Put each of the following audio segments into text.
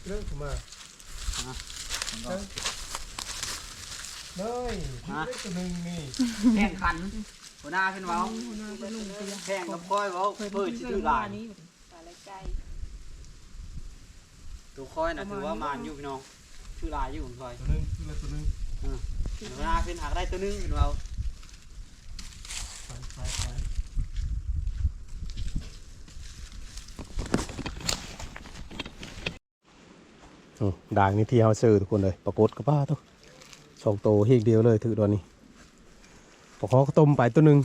ເລີ່ມຂຶ້ນມາ ຮະ ເອີ ເລີຍ ມາ ເລີຍ ໂຕໜຶ່ງນີ້ ແຂ່ງຂັນ ຫົວໜ້າເພິ່ນເວົ້າ ຫົວໜ້າເພິ່ນລົງໄປ ແຂ່ງກັບຂ້ອຍເວົ້າ ເພິ່ນຊິຖືຫຼາຍ ປາໄຫຼໄກ່ ໂຕຂ້ອຍນະຖືວ່າໝານຢູ່ພີ່ນ້ອງ ຖືຫຼາຍຢູ່ຂອງຂ້ອຍ ໂຕໜຶ່ງ ຖືລະໂຕໜຶ່ງ ເອີ ຫົວໜ້າເພິ່ນຫາກໄດ້ໂຕໜຶ່ງເພິ່ນເວົ້າ ໄປ ໄປ ໄປ. ໂອ້ ດາງນີ້ທີ່ເຮົາຊື້ທຸກຄົນເອີຍ ປາກົດກັບປາໂຕ ສອງໂຕເຮກດຽວເລີຍ ຖືດອນນີ້ ປາຄໍ່ກະຕົ້ມໄປໂຕໜຶ່ງ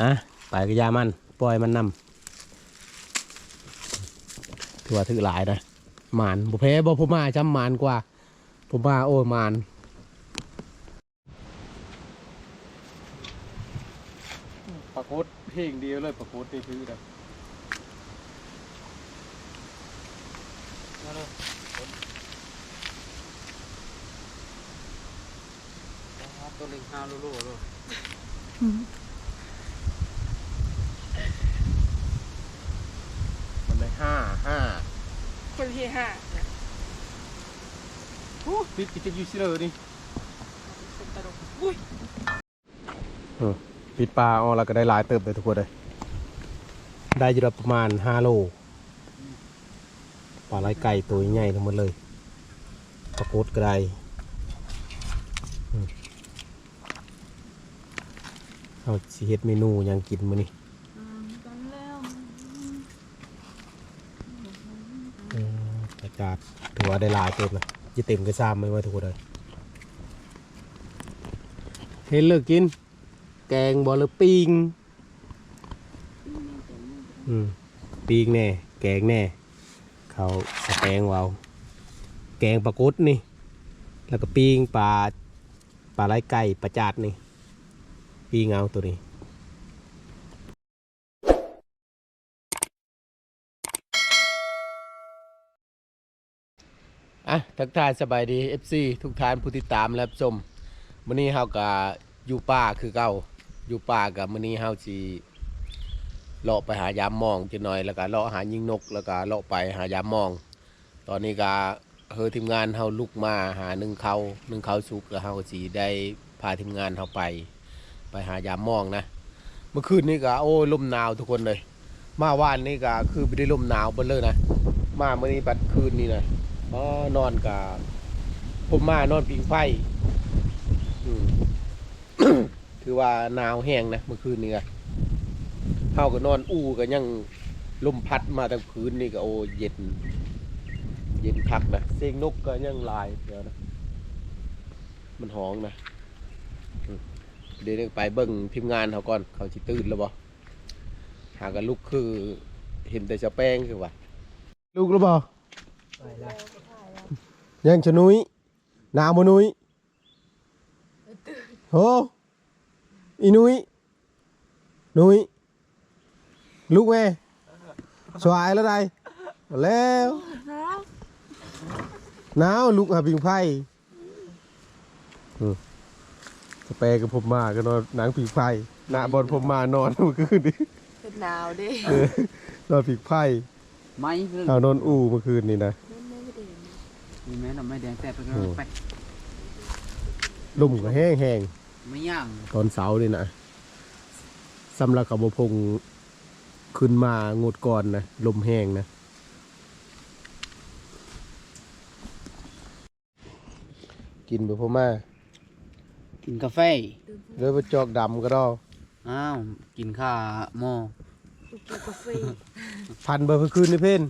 ອະ ໄປກະຢ່າມັນ ປ່ອຍມັນນຳ ຖືວ່າຖືຫຼາຍນະ ໝານ ບໍ່ແພ້ບໍ່ພົມມາຊ້ຳ ໝານກວ່າພົມມາ ໂອ້ຍ ໝານ. ປາກົດເພງດຽວເລີຍ ປາກົດນີ້ຖືນະ ມາເລີຍ ໂຕເລັກຫ້າໂລໂລໂລ ອືມ ມັນໄດ້ຫ້າ ຫ້າ ຄົນທີ່ຫ້າ ໂອ້ ຕິດ ຕິດຢູ່ຊິເລີນີ້. ເປັນຕະຫຼົກ ອຸ້ຍ ເອີ ປິດປາອອກແລ້ວກໍໄດ້ຫຼາຍເຕີບເດ້ທຸກຄົນເອີຍ ໄດ້ຢູ່ດອກປະມານຫ້າໂລ ປາໄຫຼໄກ່ໂຕໃຫຍ່ທັງໝົດເລີຍ ປາກົດກໍໄດ້ ອືມ ເຮົາຊິເຮັດເມນູຫຍັງກິນມື້ນີ້? ອືມ ປາຈາດ ຖືວ່າໄດ້ຫຼາຍເຕີບນະ ຈະເຕັມກະຊາມໄວ້ວ່າທຸກຄົນເອີຍ ເຮັດເລີກກິນ ແກງບໍ່ ຫຼືປີ້ງ? ປີ້ງແດ່ ແກງແດ່ ອືມ ປີ້ງແດ່ ແກງແດ່ ເຂົາສະແຕງເວົ້າ ແກງປາກົດນີ້ ແລ້ວກໍປີ້ງປາ ປາໄຫຼໄກ່ ປາຈາດນີ້ ປີ້ງເອົາໂຕນີ້. ອ່ະ ທັກທາຍສະບາຍດີ ເອັຟຊີ ທຸກທ່ານຜູ້ຕິດຕາມແລະຮັບຊົມ ມື້ນີ້ເຮົາກະຢູ່ປ່າຄືເກົ່າ ຢູ່ປ່າກະມື້ນີ້ເຮົາຊິເລາະໄປຫາຢາມມອງຈັກໜ້ອຍ ແລ້ວກະເລາະຫາຍິງນົກ ແລ້ວກະເລາະໄປຫາຢາມມອງ ຕອນນີ້ກະ ເຮີທີມງານເຮົາລຸກມາຫາໜຶ້ງເຂົ້າ ໜຶ້ງເຂົ້າສຸກ ແລ້ວເຮົາກໍຊິໄດ້ພາທີມງານເຮົາໄປ ໄປຫາຢາມມອງນະ ເມື່ອຄືນນີ້ກະ ໂອ້ຍ ລົມໜາວທຸກຄົນເອີຍ ມາວານນີ້ກະຄືບໍ່ໄດ້ລົມໜາວເບິດເລີຍນະ ມາມື້ນີ້ບັດຄືນນີ້ນະ ອໍ ນອນກະພົມມານອນຜິງໄຟ ອືມ. ຖືວ່າໜາວແຮງນະ ເມື່ອຄືນນີ້ກະ ເຮົາກໍນອນອູ່ ກໍຍັງລົມພັດມາທັງຄືນນີ້ກໍ ໂອ້ ເຢັນ ເຢັນຄັກນະ ສຽງນົກກໍຍັງຫຼາຍແຖວນະ ມັນຮ້ອງນະ ອືມ ດຽວນີ້ໄປເບິ່ງທີມງານເຮົາກ່ອນ ເຂົາຊິຕື່ນແລ້ວບໍ່ ຫາກະລຸກຄືເຫັນແຕ່ສະແປງຄືວ່າ ລຸກແລ້ວບໍ່? ໄປແລ້ວ ຍັງຊະນຸ້ຍ ໜາວບໍ່ນຸ້ຍ? ໂຫ ອີໜຸ້ຍ ນຸ້ຍ ລຸກແມ່ ສວາຍແລ້ວໃດ ແລ້ວ ໜາວ ໜາວ ລຸກຫາຜິງໄຟ ອືມ ສະແປງກັບພົມມາກໍນອນນັ່ງຜິງໄຟ ນະ ບ່ອນພົມມານອນມື້ຄືນນີ້ ເປັນໜາວເດ້ ເອີ ນອນຜິງໄຟ ໄມ້ເພິ່ນ ເຮົານອນອູ່ເມື່ອຄືນນີ້ນະ ມີແມ່ນເອົາໄມ້ແດງແຕະໄປ ໂອ້ ໄປ ລົມກໍແຮງໆ ໄມ້ຫຍັງ ຕອນເຊົ້ານີ້ນະ ສຳລັບເຂົາບໍ່ພົງຂຶ້ນມາງົດກ່ອນນະ ລົມແຮງນະ ກິນບໍ່ພໍມາ ກິນກາເຟ ເລີຍບໍ່ຈອກດຳກະດອ ອ້າວ ກິນຂ້າໝໍ້ ກິນກາເຟ ຝັນບໍ່ຄືນນີ້ເພນ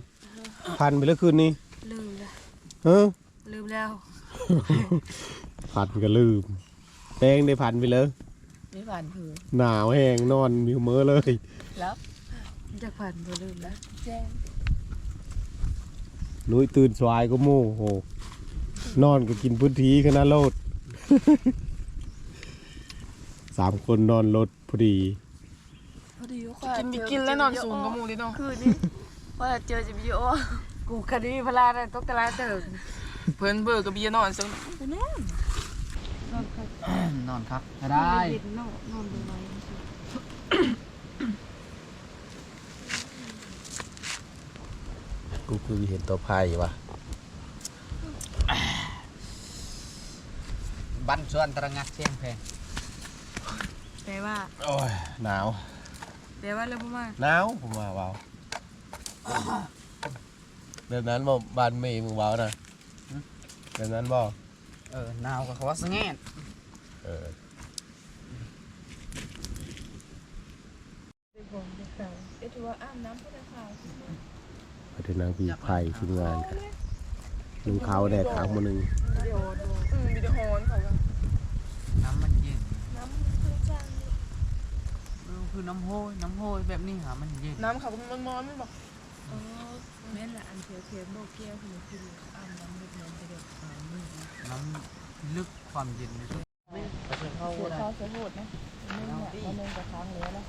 ຝັນໄປແລ້ວຄືນນີ້ ລືມລະ ເອີ ລືມແລ້ວ ຝັນກໍລືມ ແປງໄດ້ຝັນໄປເລີຍ ໄດ້ຝັນຄື ໜາວແຮງ ນອນຢູ່ເມີເລີຍ ແລ້ວ ຢາກຝັນບໍ່ລືມລະ ແຈ້ງ ນຸ້ຍຕື່ນສວາຍກວ່າໝູ່ ໂຫ ນອນກໍກິນພື້ນທີ່ຂະໜາດໂລດ ສາມຄົນນອນລົດພໍດີ ພໍດີຂ້ອຍກິນ ກິນແລ້ວນອນສູງກວ່າໝູ່ເດ້ເນາະ ຄືນີ້ ຂ້ອຍເຈີຈິວິໂອ ກູຄັນນີ້ພະລາໄດ້ຕົກຕະລາເຕີບ ເພິ່ນເບີກະເບຍນອນເຊິ່ງ ໄປນອນ ນອນຄັກ ນອນຄັກກະໄດ້ ນອນບໍ່ໄຫວ ກູຄືເຫັນຕົວໄຜ່ວະ ປັນສວນຕະລະງັດສຽງແພງ. ແປວ່າ? ໂອ້ຍ ໜາວ. ແປວ່າແລ້ວບໍ່ມາ? ໜາວ ບໍ່ມາເວົ້າ. ແບບນັ້ນບໍ່? ບ້ານເມມຶງເວົ້ານະ. ຫຶ? ແບບນັ້ນບໍ່? ເອີ ໜາວກໍເຂົາວ່າສະແງດ. ເອີ. ເຮັດວ່າອາບນ້ຳພຸ້ນນະຄະ. ໄປເດີນນາງພີໄພທີມງານກະໜຶ່ງເຂົ້າແດ່ຄຳມື້ໜຶ່ງ. ອືມ ມີແຕ່ຮ້ອນເຂົາວ່າ ນ້ຳມັນເຢັນ ນ້ຳຄືຈັ່ງ ເອີ ຄືນ້ຳຫ້ວຍ ນ້ຳຫ້ວຍແບບນີ້ຫາມັນເຢັນ ນ້ຳເຂົາມັນມອນໆ ແມ່ນບໍ່? ເອີ ແມ່ນລະ ອັນແຖວໆບໍ່ແກ້ວເພິ່ນກິນອາບນ້ຳເຮັດນອນກະແບບ ນ້ຳເລິກ ຄວາມເຢັນ ເສຍເຂົ້າເສຍໂຫດນະ ໜຶ່ງນະ ໜຶ່ງກະຄ້າງເຫຼືອນະ.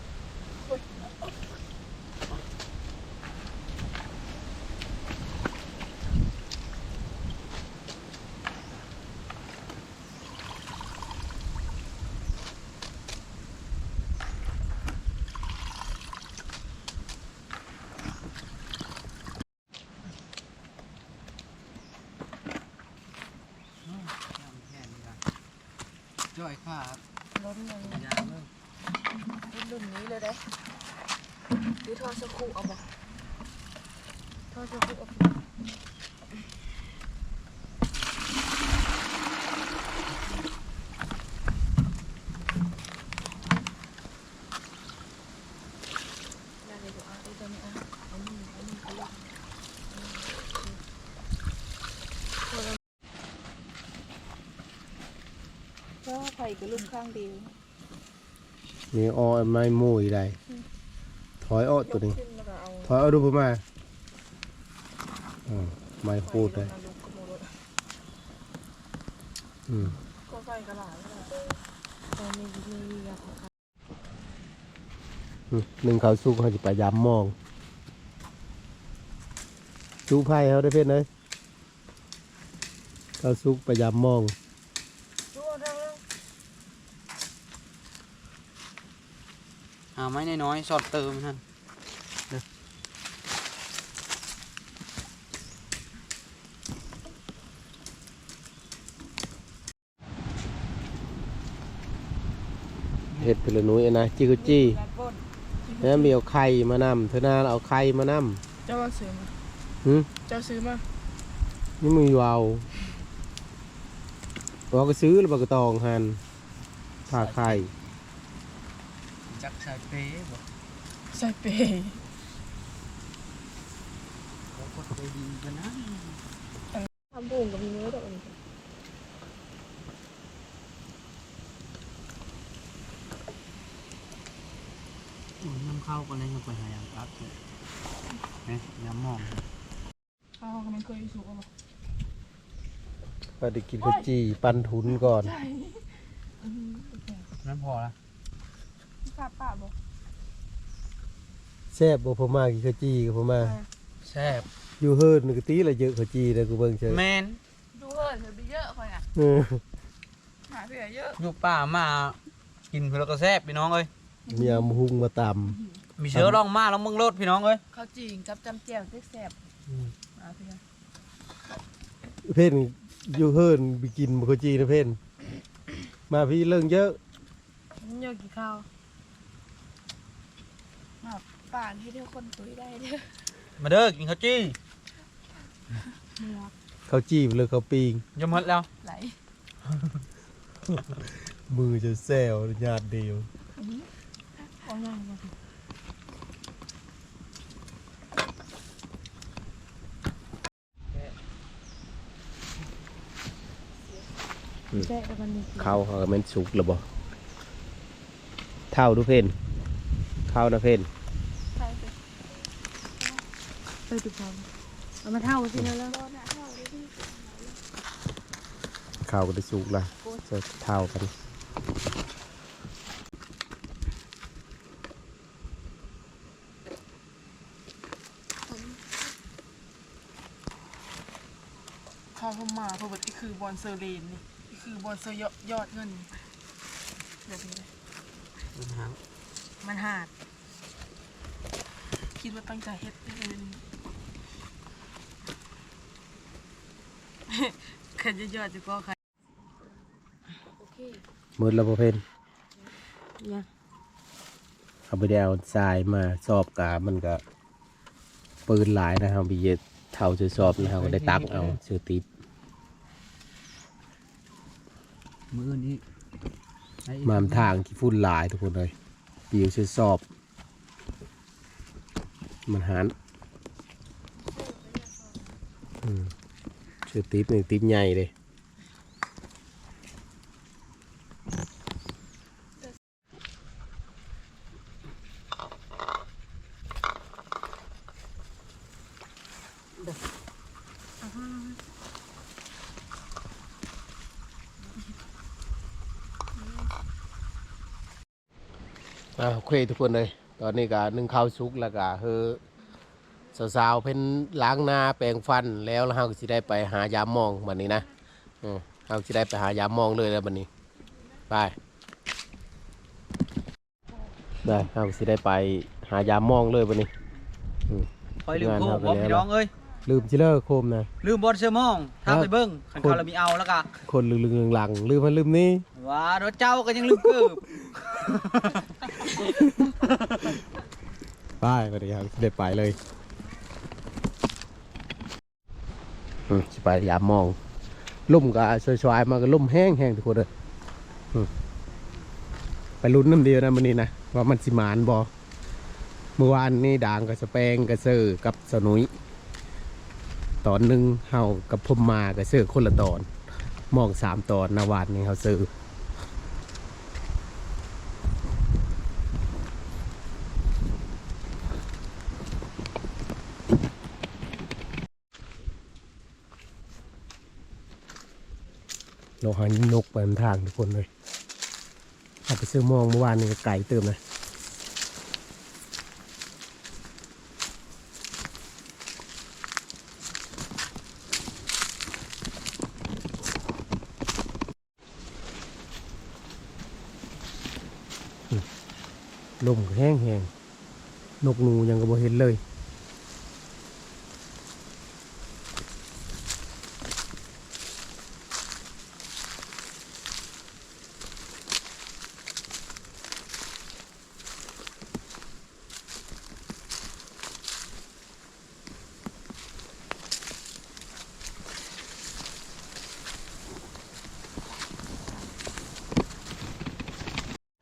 ຈ້ອຍຂາ ລຸ້ນນີ້ ລຸ້ນນີ້ເລີຍເດ້. ຫຼືທໍ່ສະຄຸເອົາບໍ່? ທໍ່ສະຄຸເອົາ. ເອີ ໄຟກະລຸກຂ້າງດຽວ. ນີ້ ອໍ ໄມ້ໝູ່ອີກໄດ໋. ອືມ ຖອຍອອກໂຕນີ້ ຍົກຂຶ້ນແລ້ວກະເອົາ ຖອຍອອກດູບໍ່ມາ. ອືມ ໄມ້ຂູດໄດ໋. ອືມ ກໍໄຟກະຫຼາຍແລ້ວ ແຕ່ມີ ມີ ອືມ ໜຶ່ງເຂົ້າສຸກ ເຮົາຊິໄປຢາມມອງ ຈູໄຟເຮົາໄດ້ເພັດເອີຍ. ເຂົ້າສຸກໄປຢາມມອງ ຫາໄມ້ນ້ອຍໆ ຊອດເຕີມຫັ້ນ. ເຮັດເທື່ອລະໜ່ວຍນະ ຈີ່ຄືຈີ່. ແລ້ວມີເອົາໄຂ່ມານຳ ເທື່ອໜ້າເອົາໄຂ່ມານຳ. ເຈົ້າວ່າຊື້ມາ? ຫື? ເຈົ້າຊື້ມາ? ຍັງບໍ່ເວົ້າ ເວົ້າກະຊື້ລະ ບັກກະຕອງຫັ້ນ ຖ້າໄຂ່. ຈັກໃສ່ເປບໍ່? ໃສ່ເປ ເຂົາຄົນໃຈດີປານນັ້ນ. ທຳຜົງກະມີມືດອກອັນນີ້. ໂອ້ຍ ຍາມເຂົ້າກໍແລ້ວ ຍັງໄປຫາຍາມກັບເລີຍ ແມ່ນ ຍາມມອງ. ເຮົາກະແມ່ນເຄີຍຢູ່ສຸກແລ້ວບໍ່? ໄປໄດ້ກິນເຂົ້າຈີ່ປັ້ນທຸນກ່ອນ. ນັ້ນພໍລະ. ປາປະບໍ່? ແຊບບໍ່ ພໍ່ມາກິນເຂົ້າຈີ່ກັບພໍ່ມາ? ແຊບ. ຢູ່ເຮືອນກະຕິລະເຢີະເຂົ້າຈີ່ນະ ກູເບິ່ງເຊີ. ແມ່ນ ຢູ່ເຮືອນເດີເຢີະຂ້ອຍນະ. ເອີ ຫາເທື່ອເຢີະ ຢູ່ປ່າມາກິນເທື່ອລະກະແຊບພີ່ນ້ອງເອີຍ. ມີເອົາໝາກຫຸ່ງມາຕຳ ມີເຊື້ອລອງມາລອງເບິ່ງໂລດພີ່ນ້ອງເອີຍ. ເຂົ້າຈີ່ກັບຈ້ຳແຈ່ວແຊບ. ອືມ ຫາເທື່ອ ເພັນ ຢູ່ເຮືອນໄປກິນບໍ່ເຂົ້າຈີ່ນະເພັນ ມາພີ້ເລິ້ງເຢີະ. ເຢີະກິນເຂົ້າ ມາປານເຮັດໃຫ້ຄົນຕຸ້ຍໄດ້ເດີ. ມາເດີ ກິນເຂົ້າຈີ່ ເຂົ້າຈີ່ເລີຍ ເຂົ້າປີ້ງ ຈະໝົດແລ້ວ. ມືຈະແຊວຍາດດຽວ. ອືມ ເຂົ້າເຮົາກະແມ່ນສຸກລະບໍ່? ເທົ້າດູເພັນ ເຂົ້ານະເພັນ. ເອົາມາເທົ້າຊິນະລະ. ເຂົ້າກະໄດ້ສຸກລະ ໃສ່ເທົ້າກັນ. ເຂົ້າຮ່ມມາ ເພິ່ນວ່າອີຄືບ່ອນເຊີເລນນີ້ ອີຄືບ່ອນເຊີຍອດເງິນ ແບບນີ້ເລີຍ. ມັນຫາກ ມັນຫາກ ຄິດວ່າຕັ້ງໃຈເຮັດເລີຍ. ຄັນຈະຍອດຈະກໍ ໄຂ່ ໄຂ່ ໝົດແລ້ວບໍ່ເພັນ? ຍັງ. ເຮົາບໍ່ໄດ້ເອົາຊາຍມາຊອບກະ ມັນກະເປື້ອນຫຼາຍນະ. ເຮົາໄປເຮັດເຂົ້າໃສ່ຊອບນະ ເຮົາກະໄດ້ຕັກເອົາ ເຊີຕິບ. ມື້ອື່ນອີກ ມາທາງຂີ້ຝຸ່ນຫຼາຍທຸກຄົນເອີຍ ປິວໃສ່ຊອບ. ມັນຫັນ ອືມ ເຊີຕິບນີ້ຕິບໃຫຍ່ເດ້. ອ່າ ໂອເຄທຸກຄົນເອີຍ ຕອນນີ້ກະໜຶ້ງເຂົ້າສຸກ ແລ້ວກະເຮີສາວໆເພິ່ນລ້າງໜ້າແປງຟັນແລ້ວ ແລ້ວເຮົາກະຊິໄດ້ໄປຫາຢາມມອງບັດນີ້ນະ. ເອີ ເຮົາຊິໄດ້ໄປຫາຢາມມອງເລີຍແລ້ວບັດນີ້ ໄປ. ໄດ້ ເຮົາກະຊິໄດ້ໄປຫາຢາມມອງເລີຍບັດນີ້. ອືມ ຂ້ອຍລືມໂຄມບໍ່ພີ່ນ້ອງເອີຍ? ລືມຊິເລີໂຄມນະ ລືມບ່ອນເຊື່ອມອງ ຖ້າໄປເບິ່ງ ຄັນເຂົາລະມີເອົາແລ້ວກະ ຄົນລຶງໆຫຼັງໆ ລືມຫັ້ນລືມນີ້. ວ່າເນາະ ເຈົ້າກະຍັງລືມເກີບ. ໄປ ບັດນີ້ເຮົາຊິໄດ້ໄປເລີຍ. ອືມ ຊິໄປຢາມມອງ ລົມກະຊວາຍໆມາ ກະລົມແຮງໆທຸກຄົນເອີຍ. ອືມ ໄປລຸ້ນນຳດຽວນະມື້ນີ້ນະ ວ່າມັນຊິໝານບໍ່. ມື້ວານນີ້ດາງກະສະແປງກະເຊີກັບສາວໜຸ້ຍ ຕອນໜຶ່ງ ເຮົາກັບພົມມາກະເຊີຄົນລະຕອນ ມອງສາມຕອນນະ. ວານນີ້ເຮົາເຊີ ເລາະຫາຍິງນົກໄປນຳທາງທຸກຄົນເລີຍ. ເຮົາໄປເຊີມອງມື້ວານນີ້ກະໄກເຕີບນະ. ລົມກະແຮງໆ ນົກໜູຫຍັງກະບໍ່ເຫັນເລີຍ.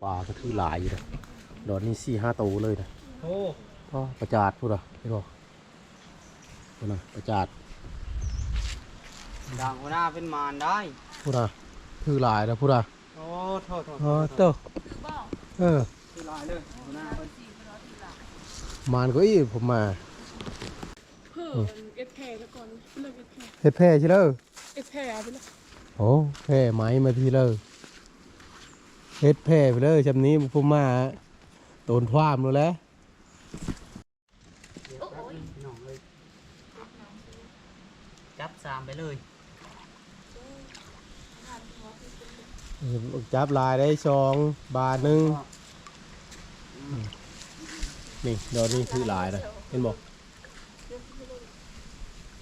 ປາກະຖືຫຼາຍຢູ່ເດ້ ດອນນີ້ສີ່ຫ້າໂຕເລີຍນະ. ໂອ້ ປາ ປາຈາດພຸ້ນນະ ເຫັນບໍ່ ພຸ້ນນະ ປາຈາດ. ດາງຫົວໜ້າເປັນມານໄດ໋ ພຸ້ນນະ ຖືຫຼາຍນະ ພຸ້ນນະ. ໂອ້ ໂທ້ໆ ໂອ້ ໂທ້ ຖືບໍ່? ເອີ ຖືຫຼາຍເລີຍ ຫົວໜ້າເພິ່ນ ມານກວ່າອີກ ຜົມມາ. ເພິ່ນເຮັດແຜ່ຊະກ່ອນ ເລີກເຮັດແຜ່ ເຮັດແຜ່ຊິເລີ ເຮັດແຜ່ເອົາໄປເລີຍ. ໂອ້ ແຜ່ໄມ້ມາພີເລີ ເຮັດແຜ່ໄປເລີ ຊ່ຳນີ້ບໍ່ພົມມາ ໂຕນຄວາມໂລດແຫຼະ. ໂອ້ຍ ພີ່ນ້ອງເອີຍ ຈັບສາມໄປເລີຍ. ເອີ ຈັບຫຼາຍໄດ໋ ສອງບາດໜຶ່ງ. ນີ້ ດອນນີ້ຖືຫຼາຍນະ ເຫັນບໍ່?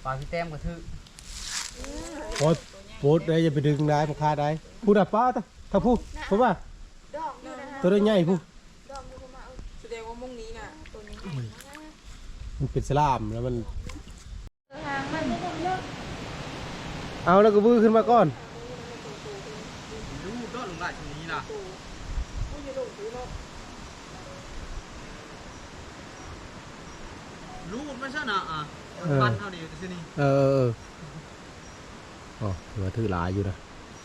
ປາພີ່ແຕ້ມກະຖືກ. ໂອ້ຍ ໂປດໄດ໋ ຢ່າໄປດຶງໄດ໋ ມັນຂາດໄດ໋. ພຸ້ນນະ ປາ ທາງພຸ້ນ ພຸ້ນວ່າ ດອກຢູ່ນະ ໂຕໃຫຍ່ພຸ້ນ. ດອກຢູ່ ສະແດງວ່າໝ່ອງນີ້ນະ ໂຕໃຫຍ່ໆ ມັນເປັນສະຫຼາມແລ້ວມັນ ເອົາແລ້ວກະວືຂຶ້ນມາກ່ອນ. ລູດດອກລົງຫຼາຍຊ່ວງນີ້ນະ ລູດມັນຊະນະ ອ່ະ ເອີ ພັນເຮົານີ້ຊື່ນີ້ ເອີ ເອີ ເອີ ອໍ ຖືວ່າຖືຫຼາຍຢູ່ນະ.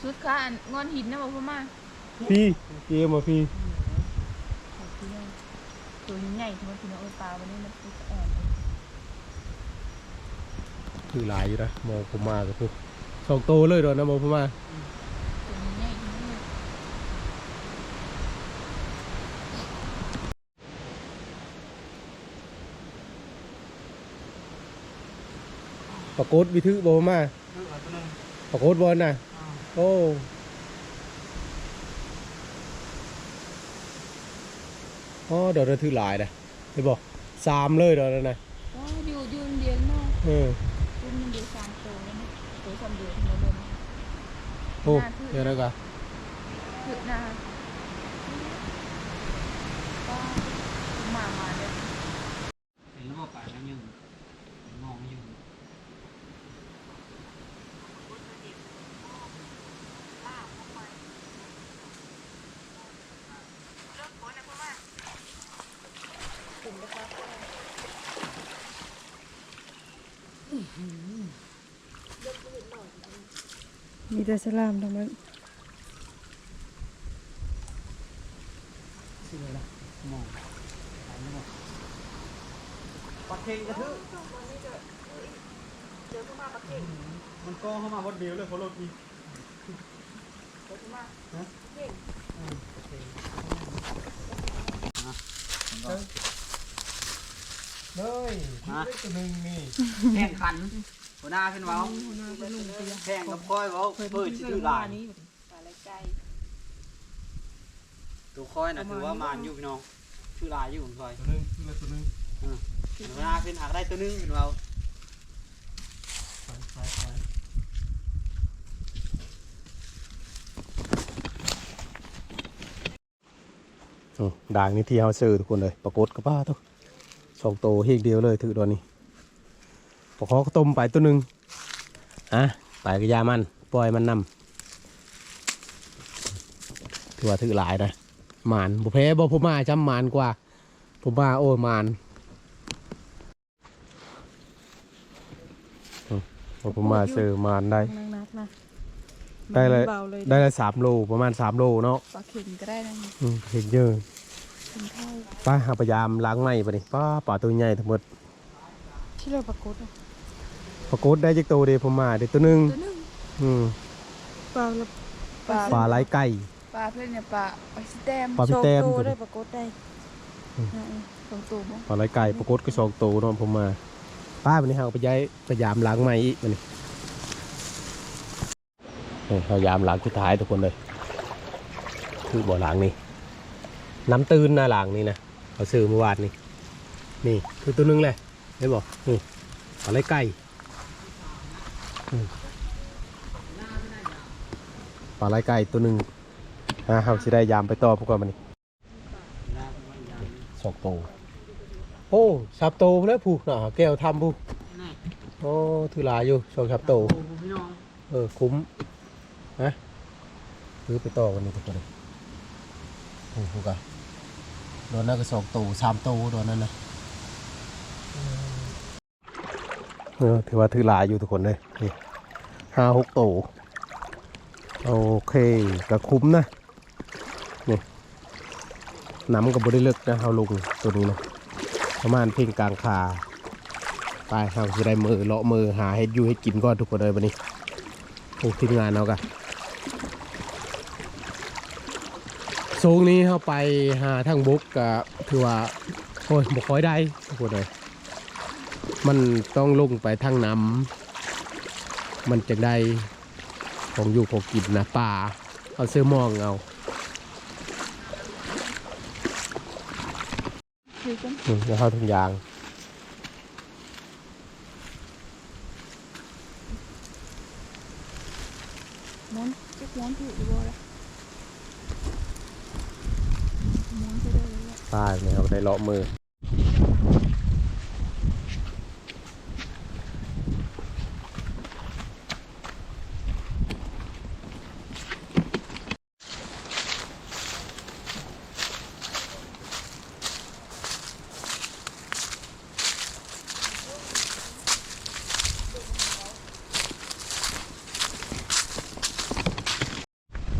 ສຸດຄາ ອັນ ງ່ອນຫີນນະບໍ່ ພໍ່ມາ ພີ ພີເອົາມາພີ ໂຕໃຫຍ່ໆ ພີ່ນ້ອງເອີຍ ປາວັນນີ້ມັນຕິດອ່ອນ ຖືຫຼາຍຢູ່ນະ ໝ່ອງຜົມມາກະພຸ້ນ ສອງໂຕເລີຍດອນນະ ໝ່ອງຜົມມາ. ປາກົດວິຖືບໍ່ມາ ປາກົດບໍ່ນະ. ໂອ້ ອໍ ດອນນະຖືຫຼາຍເດ້ ເຫັນບໍ່ ສາມເລີຍດອນນັ້ນນະ. ອໍ ຢູ່ ຢູ່ດຽວເນາະ ເອີ ຢູ່ດຽວສາມໂຕເນາະ ໂຕສາມເດືອນເນາະ. ໂອ້ ເດີນແລ້ວກະ ຄືນາ ກໍມາ ມາເລີຍ. ເຫັນລະບໍ່ປານະ? ຍັງມອງຢູ່. ມີແຕ່ສະຫຼາມທັງນັ້ນ. ຊື່ອະໄລລະ? ມອງ ປາເຄັງກະຖືກ. ມັນກໍເຂົ້າມາບ່ອນດຽວເລີຍ ເພາະລົດນີ້. ຮະ? ເອີ ໂອເຄ. ເລີຍ ມາ ໂຕໜຶ່ງນີ້ ແຂ່ງຂັນ. ຫົວໜ້າເພິ່ນເວົ້າ ອືມ ຫົວໜ້າເພິ່ນລົງໄປ ແຂ່ງກັບຂ້ອຍເວົ້າ ເພິ່ນຊິຖືຫຼາຍ. ປາໄຫຼໄກ່ ໂຕຂ້ອຍນະ ປະມານ ຖືວ່າໝານຢູ່ພີ່ນ້ອງ ຖືຫຼາຍຢູ່ຂອງຂ້ອຍ ໂຕໜຶ່ງ ຖືລະໂຕໜຶ່ງ. ເອີ ເວລາຂຶ້ນຫາກໄດ້ໂຕໜຶ່ງ ເພິ່ນເວົ້າ. ໄປ ໄປ ໄປ. ອືມ ດາງນີ້ທີ່ເຮົາເຊີທຸກຄົນເອີຍ ປາກົດກະປາໂຕ ສອງໂຕ ເຮກດຽວເລີຍ ຖືກດອນນີ້. ປາຄໍກະຕົມໄປໂຕໜຶ່ງ. ອະ ໄປກະຢ່າມັນ ປ່ອຍມັນນຳ. ຖືວ່າຖືກຫຼາຍນະ ໝານ ບໍ່ແພ້ບໍ່ ພວກມາຊ້ຳ ໝານກວ່າ ພວກມາ ໂອ້ຍ ໝານ. ອືມ ເອົາປາມາເຊີມານໄດ້ ໜັກໆນະ ໄດ້ລະ ເບົາເລີຍ ໄດ້ລະສາມໂລ ປະມານສາມໂລເນາະ ປາເຂັງກະໄດ້ນະ. ອືມ ເຫັນເຢີ ໄປ ເຮົາໄປຢາມຫຼັງໃໝ່ບາດນີ້. ປາ ປາໂຕໃຫຍ່ທັງໝົດ ທີ່ເລີຍປາກົດ ປາກົດໄດ້ຈັກໂຕເດ ປາມາເດ ໂຕໜຶ່ງ ໂຕໜຶ່ງ. ອືມ ປາ ປາ ປາໄຫຼໄກ່ ປາເພິ່ນນີ້ ປາ ປາຊີແຕມ ປາຊີແຕມ ສອງໂຕ ໂຕເດ້ ປາກົດໄດ້. ອືມ ເອີ ສອງໂຕບໍ່ ປາໄຫຼໄກ່ ປາກົດກະສອງໂຕເນາະ ປາມາ. ໄປ ບາດນີ້ເຮົາໄປຢາຍ ໄປຢາມຫຼັງໃໝ່ອີກບາດນີ້. ເອີ ເຮົາຢາມຫຼັງສຸດທ້າຍທຸກຄົນເອີຍ ຄືບໍ່ຫຼັງນີ້ ນ້ຳຕື້ນນະ ຫຼັງນີ້ນະ ເຮົາຊື້ມື້ວານນີ້. ນີ້ ຄືໂຕໜຶ່ງແຫຼະ ເຫັນບໍ່? ນີ້ ປາໄຫຼໄກ່ ອືມ ປາໄຫຼໄກ່ໂຕໜຶ່ງ. ອາ ເຮົາຊິໄດ້ຢາມໄປຕໍ່ພຸ້ນກ່ອນບາດນີ້. ສອງໂຕ ໂອ້ ສາມໂຕພຸ້ນແຫຼະ ພຸ້ນນະ ແກ້ວທຳພຸ້ນ. ໂອ້ ຖືຫຼາຍຢູ່ ສອງສາມໂຕ ສາມໂຕພຸ້ນພີ່ນ້ອງ. ເອີ ຄຸ້ມ ຮະ ຄືໄປຕໍ່ກັນນີ້ທຸກຄົນ. ໂອ້ ພຸ້ນກະ ດອນນັ້ນກະສອງໂຕ ສາມໂຕ ດອນນັ້ນນະ. ເອີ ຖືວ່າຖືຫຼາຍຢູ່ທຸກຄົນເອີຍ ນີ້ ຫ້າຫົກໂຕ. ໂອເຄ ກະຄຸ້ມນະ ນີ້ ນ້ຳກະບໍ່ໄດ້ເລິກນະ ເຮົາລົງໂຕນີ້ນະ ປະມານເພງກາງຂາ. ໄປ ເຮົາຊິໄດ້ເມືອ ເລາະເມືອຫາເຮັດຢູ່ເຮັດກິນກ່ອນທຸກຄົນເອີຍບາດນີ້. ໂອ້ ທີມງານເຮົາກະ ຊ່ວງນີ້ເຮົາໄປຫາທາງບົກກະຖືວ່າ ໂອ້ຍ ບໍ່ຄ່ອຍໄດ້ທຸກຄົນເອີຍ. ມັນຕ້ອງລົງໄປທາງນ້ຳ ມັນຈັ່ງໄດ້ຂອງຢູ່ຂອງກິນນະ ປາ ເອົາເສື້ອໝອງເອົາ. ອືມ ແລ້ວເຮົາຖົງຢາງ ມ້ວນ ຈັກມ້ວນຖືກຢູ່ບໍ່ລະ ມ້ວນເທົ່າໃດລະ. ໄປ ນີ້ເຮົາກະໄດ້ເລາະເມືອ.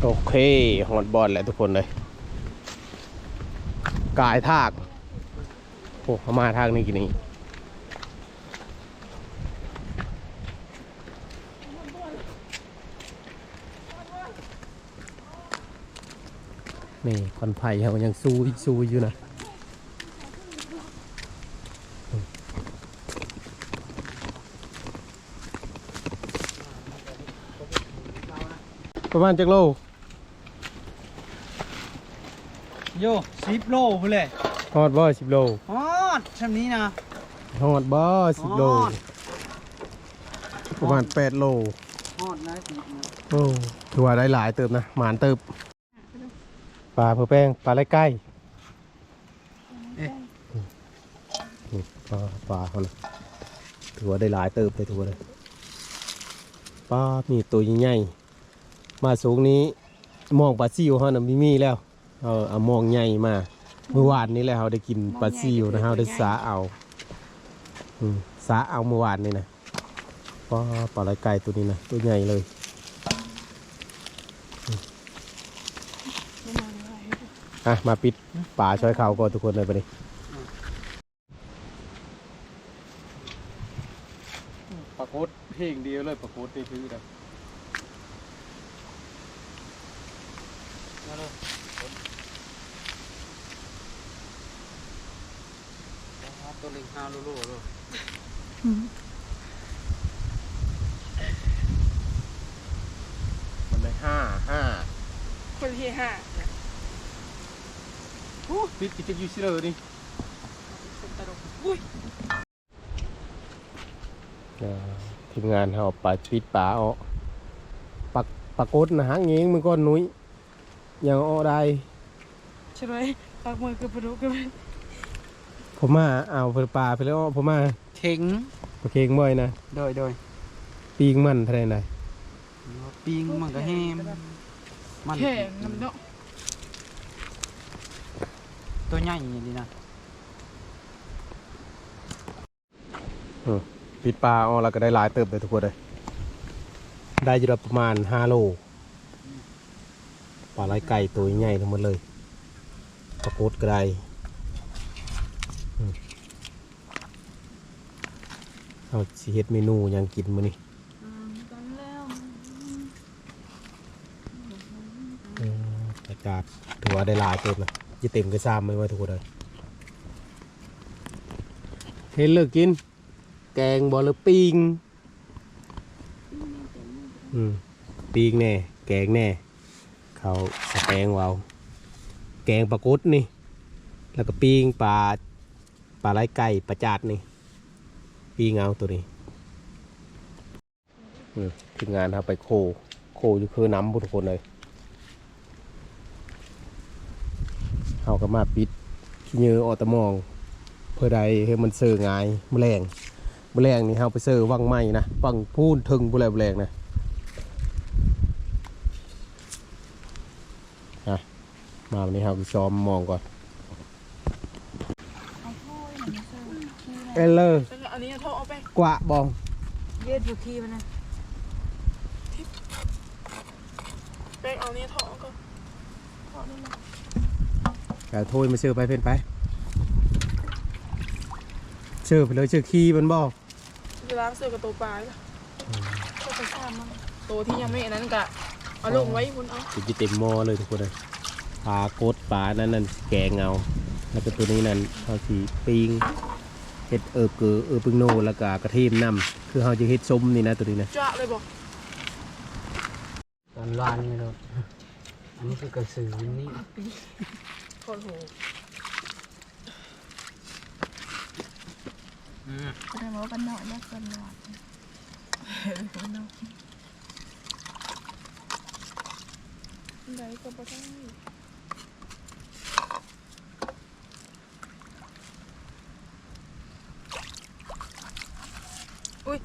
ໂອເຄ ຮອດບ່ອນແລ້ວທຸກຄົນເອີຍ ກາຍທາງ. ໂອ້ ເຮົາມາທາງນີ້ກີ້ນີ້ ນີ້ ຄວັນໄຟເຮົາຍັງຊຸຍໆຢູ່ນະ. ປະມານຈັກໂລ? ໂຢ ສິບໂລພຸ້ນແຫຼະ. ຮອດບໍ່ ສິບໂລ? ຮອດ ຊ່ຳນີ້ນະ. ຮອດບໍ່ ສິບໂລ? ຮອດ ປະມານແປດໂລ. ຮອດໄດ້ສິບໂລ. ໂອ້ ຖືວ່າໄດ້ຫຼາຍເຕີບນະ ໝານເຕີບ. ປາເພື່ອແປງ ປາໄລ່ໄກ່ ເອີ ນີ້ ປາ ປາເຮົານະ ຖືວ່າໄດ້ຫຼາຍເຕີບເດ້ ຖືວ່າໄດ້ ປາ ມີໂຕໃຫຍ່ໆ ມາຊ່ວງນີ້ ມອງປາຊິວເຮົານະມີ ມີແລ້ວ ເຮົາເອົາມອງໃຫຍ່ມາ ມື້ວານນີ້ແຫຼະ ເຮົາໄດ້ກິນປາຊິວນະ ເຮົາໄດ້ສາເອົາ ອືມ ສາເອົາມື້ວານນີ້ນະ. ປາ ປາໄລ່ໄກ່ໂຕນີ້ນະ ໂຕໃຫຍ່ເລີຍ. ອ່ະ ມາປິດປາຊ່ອຍເຂົາກ່ອນທຸກຄົນເລີຍບັດນີ້. ປາກົດເພງດຽວເລີຍ ປາກົດນີ້ຖືໄດ້. ມາເລີຍ ໂຕເລັກຫ້າໂລໂລເລີຍ. ອືມ ມັນໄດ້ຫ້າ ຫ້າ ຄົນທີ່ຫ້າ ໂອ້ ຕິດ ຕິດຢູ່ຊິເລີນີ້. ເປັນຕະຫຼົກ ອຸ້ຍ. ອ່າ ທີມງານເຮົາໄປປິດປາເອາະ ປາ ປາກົດນະ ຫາງເງງມື້ກ່ອນໜຸ້ຍ ຍັງເອາະໄດ້ ຊ່ວຍ ປາກມືຄືປາດຸກ ພໍມາເອົາປາໄປແລ້ວເອາະ ພໍມາເຂັງ ປາເຂັງບໍ່ນະ. ໂດຍ ໂດຍ ປີ້ງມັນເທົ່າໃດນະ? ປີ້ງມັນກໍແຮງ ມັນແຂງນຳເນາະ ໂຕໃຫຍ່ນີ້ນະ. ອືມ ປິດປາອອກແລ້ວກໍໄດ້ຫຼາຍເຕີບເດ້ທຸກຄົນເອີຍ ໄດ້ຢູ່ດອກປະມານຫ້າໂລ. ປາໄລ່ໄກ່ໂຕໃຫຍ່ທັງໝົດເລີຍ ປາກົດກໍໄດ້. ອືມ ເຮົາຊິເຮັດເມນູຫຍັງກິນມື້ນີ້? ອືມ ອາກາດຖືວ່າໄດ້ຫຼາຍເຕີບນະ ຈະເຕັມກະຊາມໄວ້ທຸກຄົນເອີຍ. ເຮັດເລີກກິນ ແກງບໍ່ ຫຼືປີ້ງ? ອືມ ປີ້ງແດ່ ແກງແດ່ ເຂົາສະແປງເວົ້າ ແກງປາກົດນີ້ ແລ້ວກໍປີ້ງປາ ປາໄລ່ໄກ່ ປາຈາດນີ້ ປີ້ງເອົາໂຕນີ້. ອືມ ທີມງານເຮົາໄປໂຄ ໂຄຢູ່ເຄີນ້ຳພຸ້ນທຸກຄົນເອີຍ. ເຮົາກໍມາປິດຂີ້ເຫຍື້ອອອກແຕ່ມອງ ເພື່ອໄດ້ໃຫ້ມັນເຊີງ່າຍ. ມື້ແລງ ມື້ແລງນີ້ເຮົາໄປເຊີວັງໃໝ່ນະ ວັງພຸ້ນເທິງພຸ້ນແຫຼະ ມື້ແລງນະ. ອ່ະ ມາວັນນີ້ເຮົາກໍຊ້ອມມອງກ່ອນ. ເອົາຖ້ວຍມາໃສ່ຂີ້ ເອເລີ ແລ້ວກໍເອົານີ້ຖອກອອກໄປ ກວາດບໍ່ ເຢັດຢູ່ຂີ້ມັນນະ. ແປ້ງເອົານີ້ຖອກອອກກ່ອນ ຖອກນີ້ມາ ເອົາຖ້ວຍມາເສີບໄປເພິ່ນໄປ ເສີບໄປເລີຍ ເສີບຂີ້ມັນບໍ່? ຊິລ້າງເສື້ອກັບໂຕປານີ້ລະ ອືມ ເອົາໄປຊາມມັນ ໂຕທີ່ຍັງບໍ່ອັນນັ້ນກະເອົາລົງໄວ້ພຸ້ນເອົາ. ເປັນຊິເຕັມໝໍ້ເລີຍທຸກຄົນເອີຍ ປາກົດປານັ້ນນັ້ນແກງເອົາ ແລ້ວກໍໂຕນີ້ນັ້ນເຮົາຊິປີ້ງ ເຮັດເອີບເກີ ເອີບປຶງໂນ ແລ້ວກໍກະທຽມນຳ ຄືເຮົາຈະເຮັດສົ້ມນີ້ນະ ໂຕນີ້ນະ ຈະເລີຍບໍ່? ຕອນວານນີ້ໂລດ ອັນນີ້ຄືກະສືນີ້ ໂຄດໂຫ ອືມ ສະແດງວ່າບ້ານນອກນະ ບ້ານນອກ ບ້ານນອກ ໄດ້ກໍບໍ່ໄດ້ ອຸ້ຍ.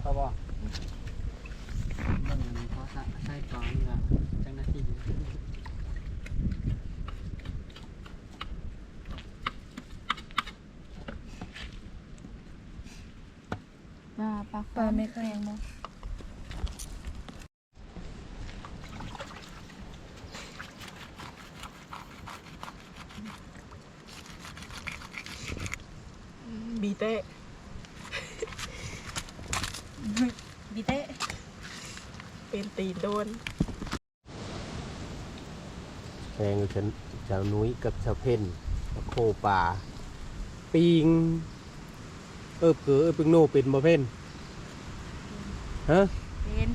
ເຂົ້າບໍ່? ເບິ່ງອັນນີ້ພໍສະ ໃສ່ຕອນລະຈັກນາທີ. ປາ ປາ ປາແມ່ແຂງບໍ່? ບີເຕະ ບີເຕະ ເປັນຕີນໂດນ. ແຮງກັນ ສາວນຸ້ຍກັບສາວເພັນ ມາໂຄປາ ປີ້ງ ເອີບເກີ ເອີບປຶງໂນ ເປັນບໍ່ເພັນ? ຮະ ເຫັນ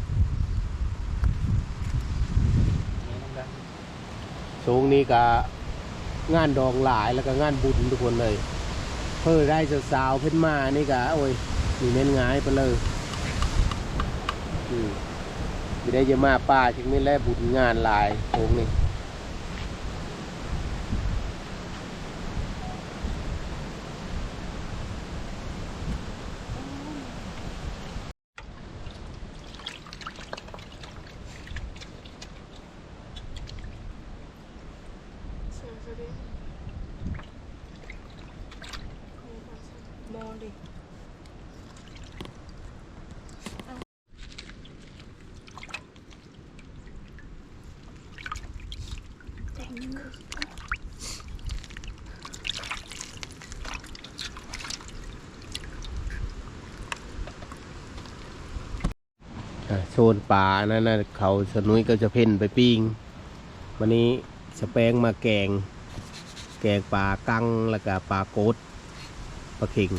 ຊ່ວງນີ້ກະງານດອງຫຼາຍ ແລ້ວກະງານບຸນທຸກຄົນເອີຍ. ເພິ່ນໄດ້ສາວໆເພິ່ນມານີ້ກະ ໂອ້ຍ ມີແມ່ນງ່າຍປານເລີຍ. ອືມ ມີໄດ້ຈະມາປ່າຈັກແມ່ນແລະ ບຸນງານຫຼາຍຊ່ວງນີ້. ອ່າ ໂຊນປາອັນນັ້ນນະ ເຂົາສະໜຸຍກັບສະເພັນໄປປີ້ງ. ບາດນີ້ສະແປງມາແກງ ແກງປາກັງ ແລ້ວກະປາກົດ ປາເຂັງ.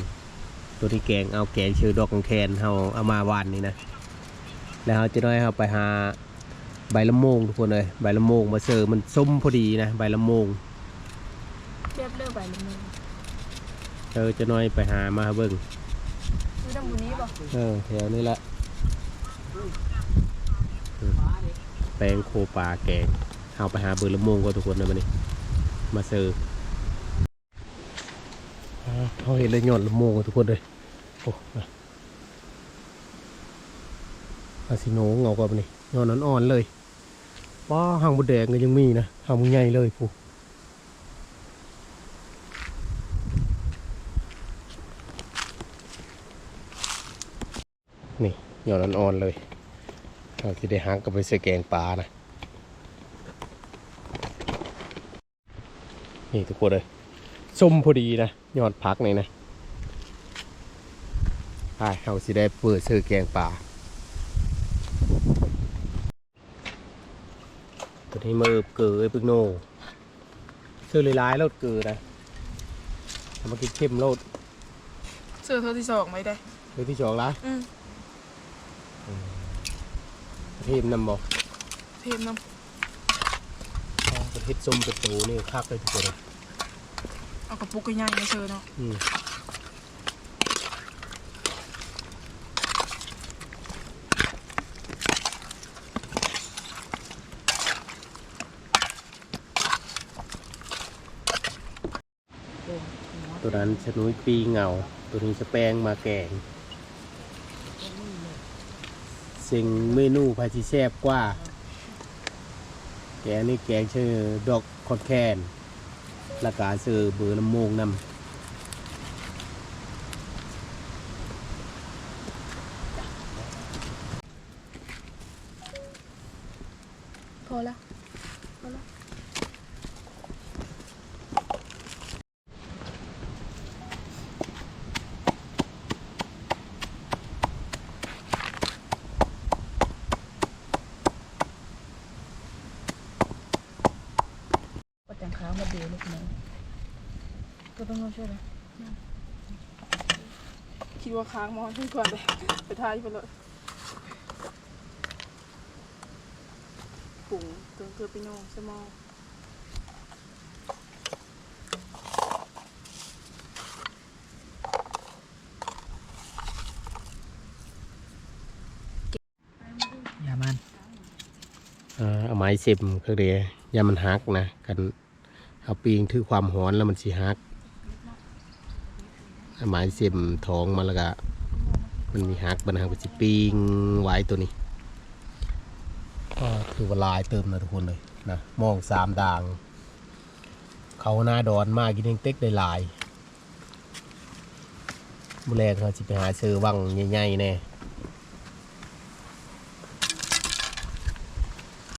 ໂຕນີ້ແກງ ເອົາແກງເຊີດອກແຄນ ເຮົາເອົາມາວານນີ້ນະ. ແລ້ວເຮົາ ຈັກໜ້ອຍເຮົາໄປຫາໃບລະໂມງທຸກຄົນເອີຍ ໃບລະໂມງມາເຊີ ມັນສົ້ມພໍດີນະ ໃບລະໂມງ. ແຊບເດີໃບລະໂມງ. ເອີ ຈັກໜ້ອຍໄປຫາມາໃຫ້ເບິ່ງ. ຢູ່ນຳໝູ່ນີ້ບໍ່? ເອີ ແຖວນີ້ແຫຼະ. ແປງໂຄປາແກງ. ເຮົາໄປຫາເບິ່ງລະໂມງກ່ອນທຸກຄົນເດີ ບາດນີ້ມາເຊີ. ອ່າ ເຮົາເຫັນແລ້ວ ຍອດລະໂມງທຸກຄົນເອີຍ. ໂອ້ ນະ ອາຊິໂນເຫງົາກວ່ານີ້ ຍອດອ່ອນໆເລີຍ. ປ້າ ຮັງມົດແດງກໍຍັງມີນະ ຮັງໃຫຍ່ເລີຍພຸ້ນ. ນີ້ ຍອດອ່ອນໆເລີຍ. ເຮົາຊິໄດ້ຫັກເອົາໄປໃສ່ແກງປານະ. ນີ້ທຸກຄົນເອີຍ ສົ້ມພໍດີນະ ຍອດຜັກນີ້ນະ. ໄປ ເຮົາຊິໄດ້ເປີດເຊີແກງປາ. ໂຕນີ້ມາເອີບເກີເອີຍ ປຶກໂນ. ເຊີຫຼາຍໆໂລດເກີນະ ເອົາມາກິນເຄັມໂລດ. ເຊີເທື່ອທີສອງໄວ້ໄດ໋. ເທື່ອທີສອງລະ? ອືມ. ອືມ ເທມນຳບໍ່? ເທມນຳ. ອໍ ເຮັດສົ້ມເປັນໂຕນີ້ຄັກເລີຍທຸກຄົນ. ເອົາກະປຸກໃຫຍ່ໆມາເຊີເນາະ. ອືມ. ໂຕນັ້ນສະໜຸຍປີ້ງເອົາ ໂຕນີ້ສະແປງມາແກງ. ເສັງເມນູໃຜຊິແຊບກວ່າ. ແກງນີ້ແກງເຊີດອກຄອນແຄນ ແລ້ວກະເຊີເບີລະໂມງນຳ. ພໍລະ ພໍລະ. ກໍຈັ່ງຄ້າງມາເດລູກນ້ອງ ກໍຕ້ອງມາຊ່ວຍລະ. ຄິດວ່າຄ້າງໝໍ້ຂຶ້ນກ່ອນເດ້ ໄປຖ່າຍຢູ່ພຸ້ນໂລດ. ປຸງເຄື່ອງເກືອປີໂນໃສ່ໝໍ້. ຢ່າມັນ ເອີ ເອົາໄມ້ເສັມເຂົາເດ ຢ່າມັນຫັກນະ ຄັນ ເຮົາປີ້ງຖືກຄວາມຮ້ອນແລ້ວມັນຊິຫັກ. ເອົາໄມ້ເສັມທ້ອງມັນແລ້ວກະ ມັນມີຫັກ ບັດນັ້ນເຮົາກະຊິປີ້ງໄວ້ໂຕນີ້. ກໍຖືວ່າຫຼາຍເຕີບນະທຸກຄົນເອີຍນະ ມອງສາມດ່າງ. ເຂົ້າໜ້າດອນມາກິນແຮງເຕັກໄດ້ຫຼາຍ. ມື້ແລງເຮົາຊິໄປຫາເຊີວັງໃຫຍ່ໆແດ່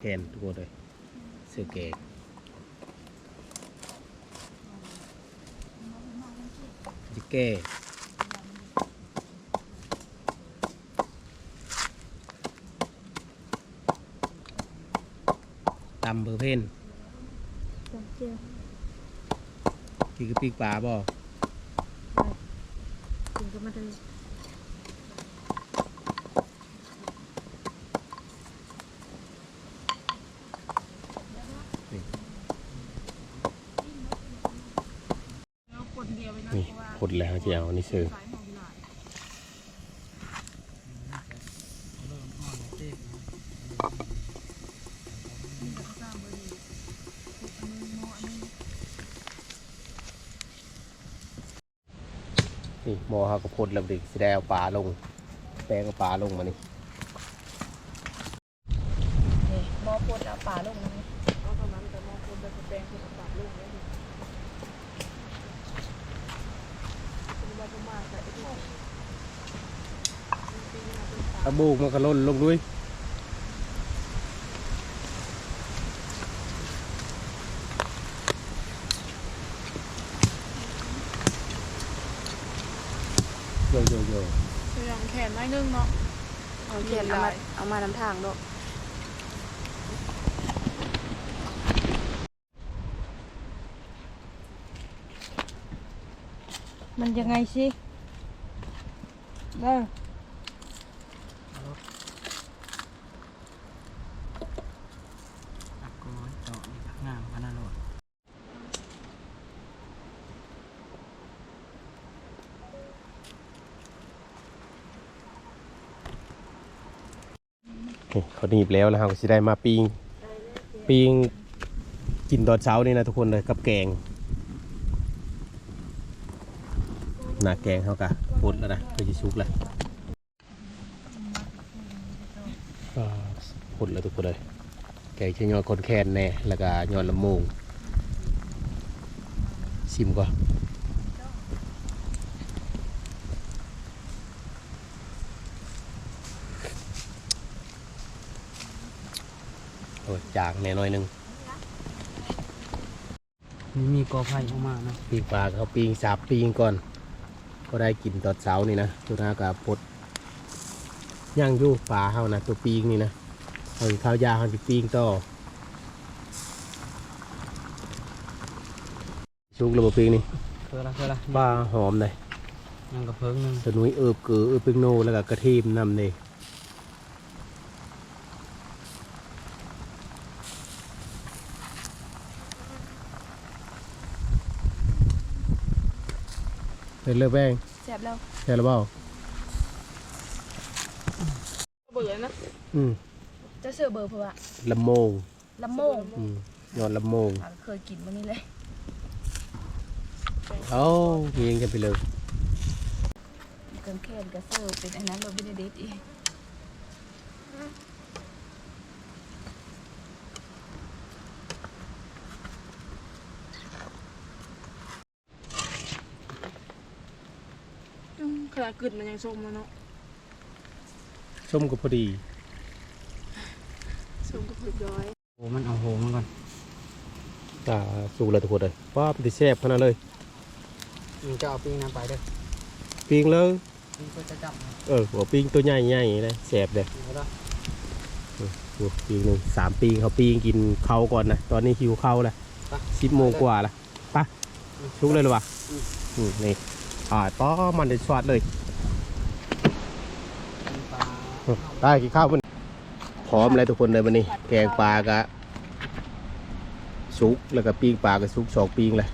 ແທນທຸກຄົນເອີຍ. ເຊີແກງ ຊິແກ້ ຕຳເບີເພັນ ຕຳແຈ່ວ ກິນກັບປີ້ງປາບໍ່? ກິນກັບມັນເລີຍ. ນີ້ ພົດແລ້ວ ເຮົາຊິເອົານີ້ເສີ. ນີ້ໝໍ້ເຮົາກໍພົດແລ້ວ ບາດນີ້ຊິໄດ້ເອົາປາລົງ ແປງເອົາປາລົງມານີ້. ນີ້ໝໍ້ພົດແລ້ວ ເອົາປາລົງນຳນີ້ ເອົາເທົ່ານັ້ນ ແຕ່ໝໍ້ພົດແລ້ວ ແປງເພິ່ນເອົາປາລົງເດ້. ເອົາໂບກມັນກະຫຼົ່ນລົງດ້ວຍ. ໂຢໆໆ ສະຫຍອງແຂນໜ້ອຍໜຶ່ງເນາະ. ເອົາແຂນເອົາມາ ເອົາມານຳທາງໂລດ. ມັນຍັງໄງຊິ ເດີ. ນີ້ ເຂົາໜີບແລ້ວ ແລ້ວເຮົາກໍຊິໄດ້ມາປີ້ງ ປີ້ງກິນຕອນເຊົ້ານີ້ນະທຸກຄົນເດີ ກັບແກງ. ໜ້າແກງເຮົາກະພົດແລ້ວນະ ເພື່ອຊິສຸກແລ້ວ. ອ່າ ພົດແລ້ວທຸກຄົນເອີຍ ແກງໃສ່ຍອດຄອນແຄນແດ່ ແລ້ວກະຍອດລຳໂມງ. ຊິມກ່ອນ. ໂອ້ຍ ຈາງແດ່ໜ້ອຍໜຶ່ງ. ມີ ມີກໍໄຜ່ອອກມານະ. ປີ້ງປາ ເຮົາປີ້ງສາມປີ້ງກ່ອນ ພໍໄດ້ກິນຕອນເຊົ້ານີ້ນະ. ໂຕນາກະພົດ ຍັງຢູ່ປາເຮົານະ ໂຕປີ້ງນີ້ນະ. ເຮົາກິນເຂົ້າຢາ ເຮົາຊິປີ້ງຕໍ່. ສຸກແລ້ວບໍ່ປີ້ງນີ້? ເຄີລະ ເຄີລະ. ປາຫອມເດ້. ຍັງກະເພິ່ງໜຶ່ງ. ສະໜຸຍເອີບເກີ ເອີບເປັງໂນ ແລ້ວກະກະທີມນຳເດ້. ເປັນເລີແບງ ແຊບແລ້ວ ແຊບແລ້ວບໍ່? ເບີນະ. ອືມ ຈະເສີເບີເພາະວ່າ ລຳໂມງ ລຳໂມງ. ອືມ ຍອດລຳໂມງ. ເຄີຍກິນມື້ນີ້ເລີຍ. ໂອ້ ມີຫຍັງຈະໄປເລີ. ມີເຄື່ອງແຄນກະເສີເປັນອັນນັ້ນ ເປັນເບເນດິກອີກ. ອືມ ຂະໜາດກຶດມັນຍັງສົ້ມແລ້ວເນາະ. ສົ້ມກໍພໍດີ ສົ້ມກໍພໍດີ. ໂອ້ ມັນເອົາໂຫມັນກ່ອນ. ອ່າ ສຸກແລ້ວທຸກຄົນເອີຍ. ວ້າ ເປັນຕາແຊບຂະໜາດເລີຍ. ອືມ ເຈົ້າເອົາປີ້ງນຳໄປເດີ ປີ້ງເລີຍ. ເອີ ເອົາປີ້ງໂຕໃຫຍ່ໆເລີຍ ແຊບເດ້. ໂອ້ ປີ້ງໜຶ່ງ ສາມປີ້ງ ເຮົາປີ້ງກິນເຂົ້າກ່ອນນະ. ຕອນນີ້ຫິວເຂົ້າແລ້ວ ສິບໂມງກວ່າລະ. ໄປ ສຸກເລີຍລະວະ. ອືມ ນີ້ ອ່າ ປາມັນໄດ້ຊອດເລີຍ. ໄປກິນເຂົ້າ. ພ້ອມແລ້ວທຸກຄົນເດີ ບັດນີ້ແກງປາກະສຸກ ແລ້ວກະປີ້ງປາກະສຸກ ສອງປີ້ງແລ້ວ.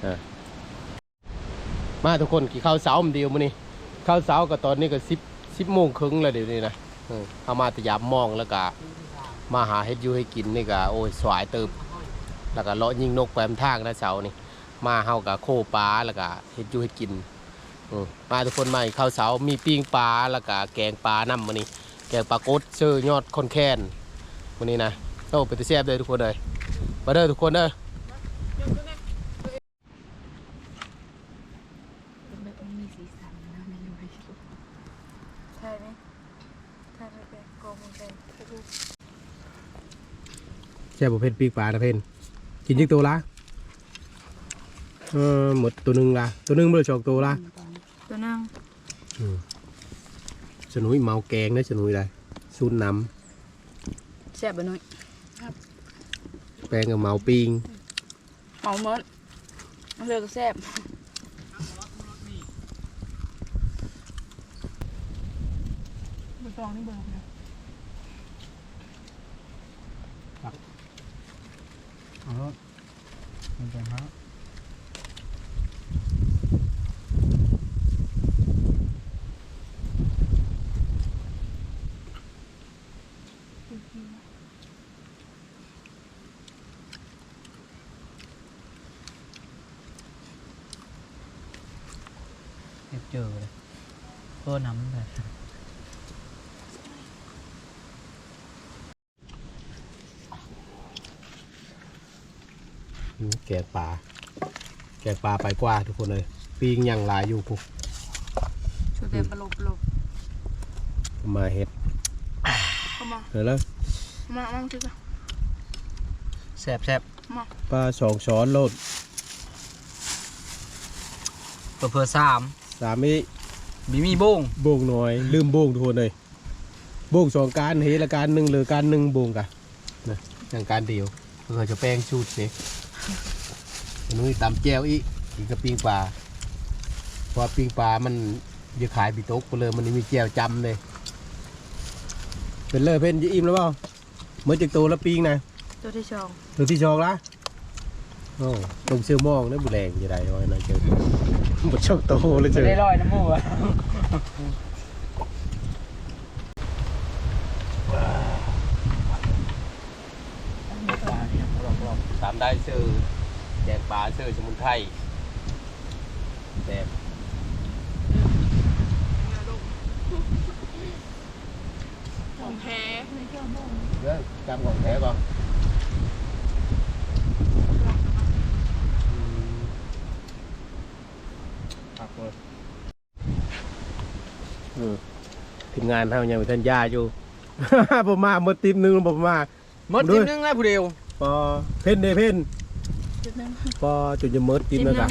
ອ່າ ມາທຸກຄົນ ກິນເຂົ້າເຊົ້ານຳດຽວມື້ນີ້. ເຂົ້າເຊົ້າກະຕອນນີ້ກະສິບ ສິບໂມງເຄິ່ງແລ້ວດຽວນີ້ນະ. ເອີ ເຮົາມາແຕ່ຍາມມອງ ແລ້ວກະມາຫາເຮັດຢູ່ເຮັດກິນນີ້ກະ ໂອ້ຍ ສວາຍເຕີບ. ແລ້ວກະເລາະຍິງນົກໄປນຳທາງນະເຊົ້ານີ້. ມາເຮົາກະໂຄປາ ແລ້ວກະເຮັດຢູ່ເຮັດກິນ. ເອີ ມາທຸກຄົນ ມາກິນເຂົ້າເຊົ້າ ມີປີ້ງປາ ແລ້ວກະແກງປານຳມື້ນີ້. ແກງປາກົດເຊີຍອດຄອນແຄນມື້ນີ້ນະ. ໂອ້ ເປັນຕາແຊບເດີທຸກຄົນເອີຍ. ມາເດີທຸກຄົນເດີ. ແຊບບໍ່ເພັນ ປີ້ງປານະເພັນ? ກິນຈັກໂຕລະ? ເອີ ໝົດໂຕໜຶ່ງລະ. ໂຕໜຶ່ງບໍ່ ສອງໂຕລະ? ໂຕໜຶ່ງ. ອືມ ສະໜຸຍເມົາແກງເດ້ ສະໜຸຍໄດ໋ ສູດນຳ. ແຊບບໍ່ໜຸ້ຍ? ແປງກໍເມົາປີ້ງ. ເອົາໝົດ ເລືອກແຊບ. ໃບຕອງນີ້ເບິ່ງເນາະ ເອົາໂລດ ມັນຈະຫາ. ເຈີເລີຍ ໂທນຳເລີຍ. ອືມ ແກງປາ ແກງປາໄປກວ່າທຸກຄົນເອີຍ ປີ້ງຫຍັງຫຼາຍຢູ່ພຸ້ນ ຊຸດແບບປະໂລບໆ ມາເຮັດ ເອົາມາ ເອົາລະ ມາ ມາ ມາ ແຊບໆ ມາ ປາສອງຊ້ອນໂລດ ເຜື່ອໆ ສາມ ສາມອີກ ມີ ມີໂບ້ງ ໂບ້ງນ້ອຍ ລືມໂບ້ງທຸກຄົນເອີຍ. ໂບ້ງສອງກ້ານ ເຮັດລະກ້ານໜຶ່ງ ເຫຼືອກ້ານໜຶ່ງໂບ້ງກະນະ ຍັງກ້ານດຽວ ເຂົາຈະແປງສູດເດ້. ໜຸ້ຍຕຳແຈ່ວອີກ ກິນກັບປີ້ງປາ ເພາະວ່າປີ້ງປາມັນຢາກຂາຍປີຕົກ ເພິ່ນເລີຍ ມັນມີແຈ່ວຈ້ຳເດ້. ເພິ່ນເລີຍ ເພິ່ນຈະອີ່ມແລ້ວບໍ່? ໝົດຈັກໂຕລະປີ້ງນະ? ໂຕທີສອງ ໂຕທີສອງລະ? ໂອ້ ຕົງເຊື່ອມອງເດ້ ບໍ່ແລງຈະໄດ້ວ່ານັ້ນເຈີ ບໍ່ສອງໂຕເລີຍເຈີ ໄດ້ລອຍນຳໝູ່ ຕາມໄດ້ເຊີ ແກງປາເຊີສະໝຸນໄພ ແຊບ. ຂອງແທ້ ເດີ ຈຳຂອງແທ້ບໍ່? ອືມ ຄັກເວີຍ ເອີ ທີມງານເຮົາຍັງບໍ່ທັນຢາຢູ່ ບໍ່ມາ ໝົດທີມໜຶ່ງ ບໍ່ມາ ໝົດທີມໜຶ່ງແລ້ວຜູ້ດຽວ ປໍ ເພັນເດ້ ເພັນ ປໍ ຈົນຈະໝົດທີມນັ້ນກະ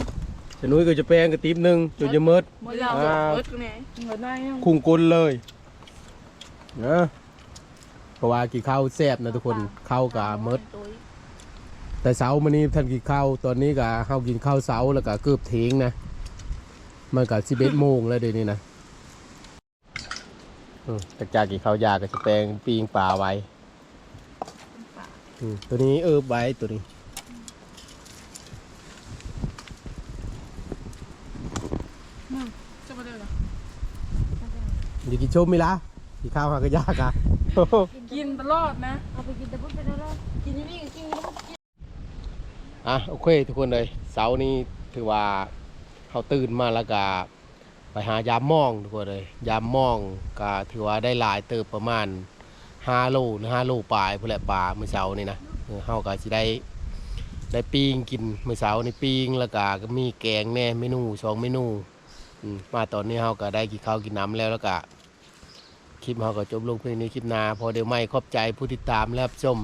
ສະໜຸ້ຍກັບຈະແປງກະທີມໜຶ່ງ ຈົນຈະໝົດ ໝົດແລ້ວ ອ່າ ໝົດແນ່ ຄຸ້ງກົ້ນເລີຍ ນະ ເພາະວ່າກິນເຂົ້າແຊບນະທຸກຄົນ ເຂົ້າກະໝົດ ແຕ່ເຊົ້າມື້ນີ້ທັນກິນເຂົ້າ ຕອນນີ້ກະເຮົາກິນເຂົ້າເຊົ້າ ແລ້ວກະເກີບເທີງນະ ມັນກະສິບເອັດໂມງແລ້ວເດນີ້ນະ. ອືມ ຫຼັງຈາກກິນເຂົ້າຢາກະຊິແປງປີ້ງປາໄວ້ ປີ້ງປາ ອືມ ໂຕນີ້ເອີບໄວ້ໂຕນີ້ ອືມ ຈະບໍ່ໄດ້ລະ ຢາກກິນສົ້ມມີລະ ກິນເຂົ້າຫາກະຢາກກະ ກິນຕະຫຼອດນະ ເອົາໄປກິນແຕ່ພຸ້ນເປັນແນວໃດ ກິນຢູ່ນີ້ກະກິນຢູ່ ອ່ະ ໂອເຄທຸກຄົນເອີຍ ເຊົ້ານີ້ຖືວ່າເຮົາຕື່ນມາແລ້ວກະ ໄປຫາຢາມມອງທຸກຄົນເອີຍ ຢາມມອງກະຖືວ່າໄດ້ຫຼາຍເຕີບ ປະມານຫ້າໂລ ຫຼື ຫ້າໂລປາຍພຸ້ນແຫຼະ ປາມື້ເຊົ້ານີ້ນະ ເອີ ເຮົາກະຊິໄດ້ ໄດ້ປີ້ງກິນມື້ເຊົ້ານີ້ ປີ້ງ ແລ້ວກະມີແກງແດ່ ເມນູ ສອງເມນູ ອືມ ມາຕອນນີ້ເຮົາກະໄດ້ກິນເຂົ້າກິນນ້ຳແລ້ວ ແລ້ວກະ ຄລິບເຮົາກໍຈົບລົງພຽງນີ້ ຄລິບໜ້າພໍ້ກັນໃໝ່ ຂອບໃຈຜູ້ຕິດຕາມ ແລະ ຮັບຊົມ